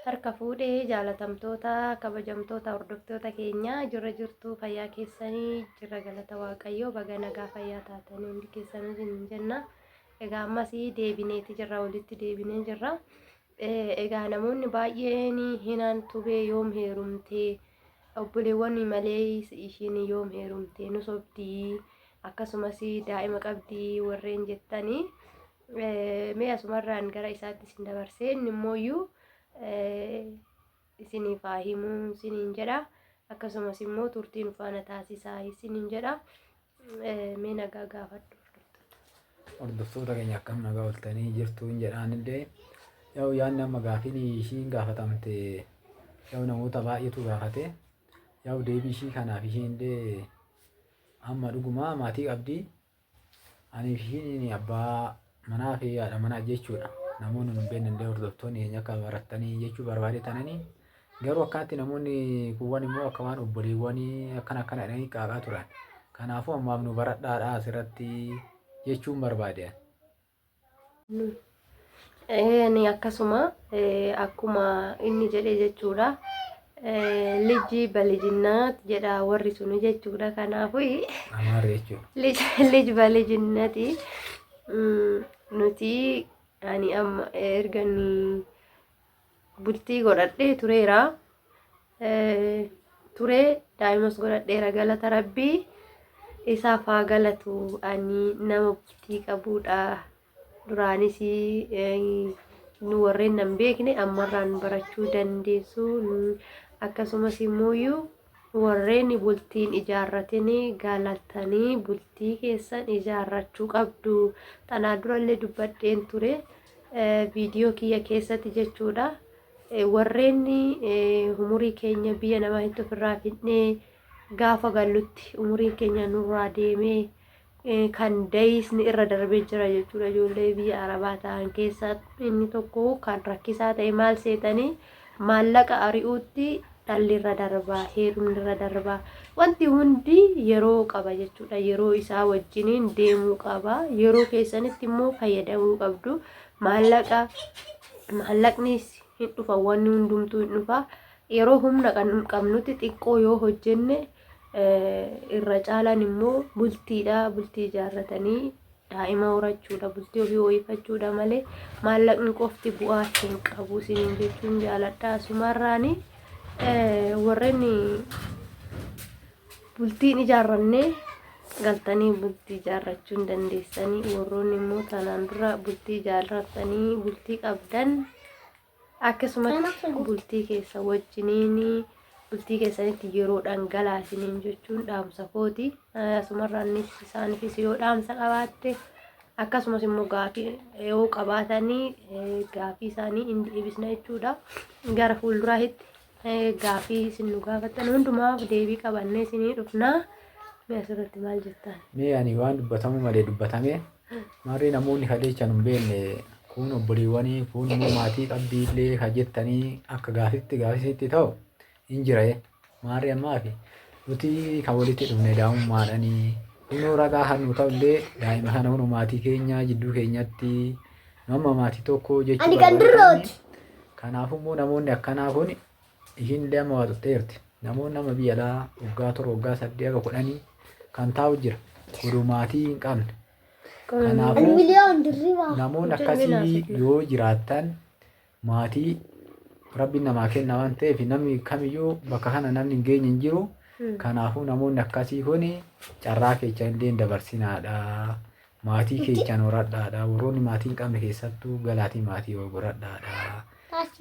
Harka fuudhee jaalatamtoota kabajamtoota hordoftoota keenya, jirra jirtuu? Fayyaa keessanii? Jirra, galata Waaqayyoo. Baga nagaa fayyaa taatanii hundi keessanuu isin jenna. Egaa ammas deebineeti jirra, walitti deebinee jirra. Egaa namoonni baay'een Hinaan Tubee yoom heerumtee, obboleewwan malee ishiin yoom heerumtee, nu sobdii, akkasumas daa'ima qabdii warreen jettanii, mee asumarraan gara isaatti isin dabarsee inni immooyyuu isiniif haa himuu isiniin jedha. Akkasumas immoo turtii nu faana taasisaa isiniin jedha. Mee nagaa gaafadhu. Hordoftoota keenya, akkam nagaa ooltanii jirtuun jedhaan illee, yaa'u yaadni amma gaafiin ishiin gaafatamte, yaa'u namoota baay'eetu gaafate. Yaa'u deebii ishii kanaaf ishiin illee amma dhugumaa maatii qabdi. Ani fi ishiin abbaa manaa fi haadha manaa jechuudha. Namoonni nu hin beekne illee hordoftoonni keenya akka barattanii jechuu barbaade tananii, garuu akkanatti namoonni kuuwwan immoo akka waan obboleewwanii akkana akkana jedhanii qaaqaa turan. Kanaafuu ammaaf nu baradhaadha asirratti jechuun barbaade. Ni akkasuma akkuma inni jedhe jechuudha. Liji balijinnaat jedha warri suni jechuudha. Kanaafuu Amaarri jechuudha. Lij balijinnati nuti ani amma erga inni bultii godhadhee tureera. Turee daa'imas godhadheera, galata Rabbii isaaf haa galatu. Ani nama bultii qabuudha. Duraanis nu warreen nan beekne ammarraan barachuu dandeessu. Akkasumas immoo warreen bultiin ijaarratin galatanii bultii keessan ijaarrachuu qabdu. Tanaa durallee dubbadheen ture viidiyoo kiyya keessatti jechuudha. Warreen umurii keenya biyya namaa hedduu ofirraa fidnee gaafa gallutti umuriin keenya nurraa deemee kan da'iisni irra darbee jira jechuudha. Ijoollee biyya Arabaa ta'an keessaa inni tokko kan rakkisaa ta'e maal seetanii, maallaqa ari'uutti dhalli irra darbaa, heerumni irra darbaa. Wanti hundi yeroo qaba jechuudha. Yeroo isaa wajjiniin deemuu qaba. Yeroo keessanitti immoo fayyadamuu qabdu. Maallaqa, maallaqnis hin dhufa, wanni hundumtuu hin dhufa. Yeroo humna qabnutti xiqqoo yoo hojjenne, irra caalaan immoo bultiidha. Bultii ijaarratanii daa'ima horachuudha, bultii ofii ho'ifachuudha malee maallaqni qofti bu'aa hin qabu isiniin jechuun jaaladha. Asumarraani warreen bultiin ijaarrannee galtanii bultii ijaarrachuu hin dandeessanii, warroonni immoo tanaan dura bultii ijaarratanii bultii qabdan akkasumatti bultii keessa wajjiniin bultii keessanitti yeroo dhangalaasiniin jechuun dhaamsa kooti. Asumarraan isaaniifis yoo dhaamsa qabaatte, akkasumas immoo gaafii yoo qabaatanii, gaafii isaanii hin deebisna jechuudha. Gara fuulduraatti gaafii isin nu gaafattan hundumaaf deebii qabannee isinii dhufna. Mee asirratti maal jettan? Mee ani waan dubbatamu malee dubbatame, maarree namoonni kaleechan hin beekne kun obboleewwanii, kun immoo maatii qabdii illee kan jettanii akka gaafitti gaafisitti ta'u hin jira. Maarree ammaa fi nuti kan walitti dhufne daa'imummaadhanii, kunoo ragaa kan nu ta'u illee daa'ima kana, kunoo maatii keenya jidduu keenyatti nu amma maatii tokko jechuu Ani kan barbaadanii. dirrooti. Kanaafuu immoo namoonni akkanaa kun, ishiin illee amma waa xuxxeerti. Namoonni amma biyya alaa waggaa 7, waggaa 8 haga 10 kan taa'u jira. Oduu maatii hin qabne. Ani Kanaafuu miliyoon dirribaa. namoonni Hojjannee akkasii naasifna. yoo jiraattan, maatii Rabbiin namaa kenna waan ta'eef, namni kamiyyuu bakka kana namni hin geenye hin jiru. Kanaafuu namoonni akkasii kun carraa keechan illee hin dabarsinaadha. Maatii keechan horadhaadha. Warroonni maatii hin qabne keessattuu galaatii maatii horadhaadha.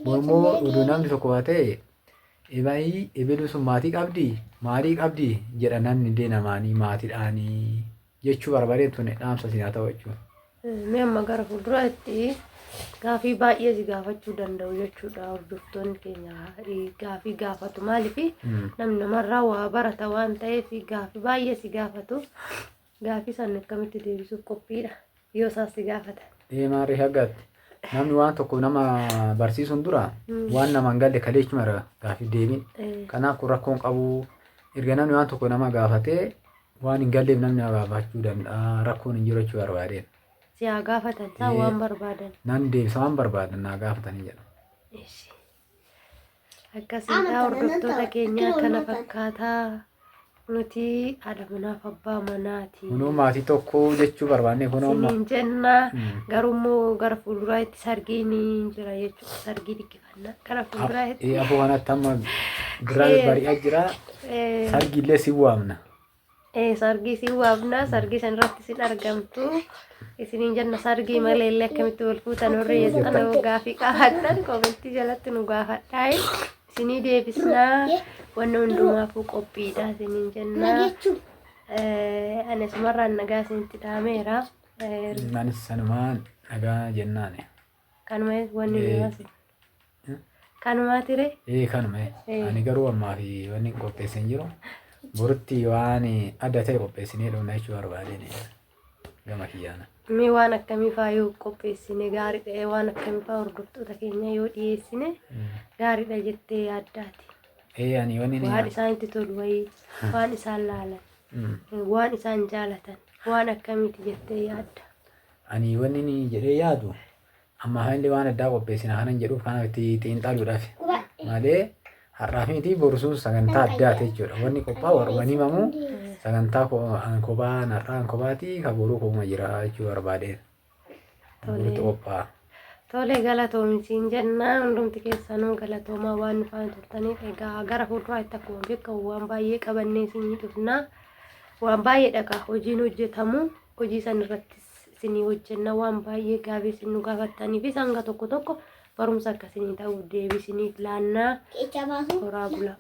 Mormoo oduu namni tokko waa ta'e, ebayii ebeluu sun maatii qabdii, maalii qabdii jedha namni illee namaanii maatiidhaanii jechuu barbaadeen tun dhaamsa isin haa ta'u jechuudha. Mee amma gara fuulduraatti gaafii baay'ee si gaafachuu danda'u jechuudha. Hordoftoonni keenya gaafii gaafatu. Maaliif, namni namarraa waa barata waan ta'eef gaafii baay'ee si gaafatu. Gaafii san akkamitti deebisuuf qophiidha yoo isaan si gaafatan? Ee, maarree haggaatti. Namni waan tokko nama barsiisuun dura waan nama hin galle kaleechuma irra gaafii deebiin. Kanaaf kun rakkoon qabu, erga namni waan tokko nama gaafatee waan hin galleef namni nama gaafachuu danda'a, rakkoon hin jiru jechuu barbaadeen. Si haa gaafatan isaan waan barbaadan. Nan deebisa, waan barbaadan naa gaafatanii jedha. Ishi. Akkasiidha hordoftoota keenya kana fakkaataa nuti haadha manaaf abbaa manaati. Kunoo maatii tokko jechuu barbaanne kunoo amma. Isiniin jenna garuu immoo gara fuulduraatti sargiin ni jira jechuudha. Sargii dhikkifannaa gara fuulduraatti. Afoo kanatti amma birraan bari'aa jira. Sargiillee si waamna. Sargii si waamna. Sargii san irratti sin argamtu. Isiniin jenna sargii malee illee akkamitti wal fuutan warri jettan yoo gaafii qabaattan koomentii jalatti nu gaafadhaa. Isinii deebisnaa wanna hundumaafuu qophiidha isiniin jenna. Ani asumarraan nagaa isinitti dhaameera. Anis sanumaan nagaa jennaani. Kanuma wanni nuyi Kanumaa ture. Ee kanuma. Ani garuu ammaa fi wanni qopheesse hin jiru. Borutti waan adda ta'e qopheessinee dhufna jechuu barbaadeen gama kiyyaana. Mee waan akkamii faa yoo qopheessine gaariidha waan akkamii faa hordoftoota keenya yoo dhiyeessine gaariidha jettee yaaddaati. Ee ani wanni ni Waan isaanitti tolu wayii waan isaan laalan waan isaan jaalatan waan akkamiiti jettee yaadda. Ani wanni ni jedhee yaadu Ammaaf illee waan addaa qopheessina kanan jedhuuf kana itti xiinxaluudhaaf malee har'aaf miti boru sun sagantaa addaati jechuudha. Wanni qophaa'u har'uma ni himamu sagantaa kophaa har'aan kophaati ka boruu kophuma jira jechuu barbaadeen. Borutu qophaa'a. Tole galatoomi siin jenna hundumti keessanuu galatoomaa waan nu faana turtaniif egaa gara fuulduraatti akkuma beekamu waan baay'ee qabannee isinii dhufna waan baay'eedha kaa hojiin hojjetamu hojii san irrattis isinii hojjenna waan baay'ee gaafii isin nu gaafattaniifis hanga tokko tokko barumsa akka isinii ta'uuf deebii isiniif laannaa Kecha baasu. horaa bulaa.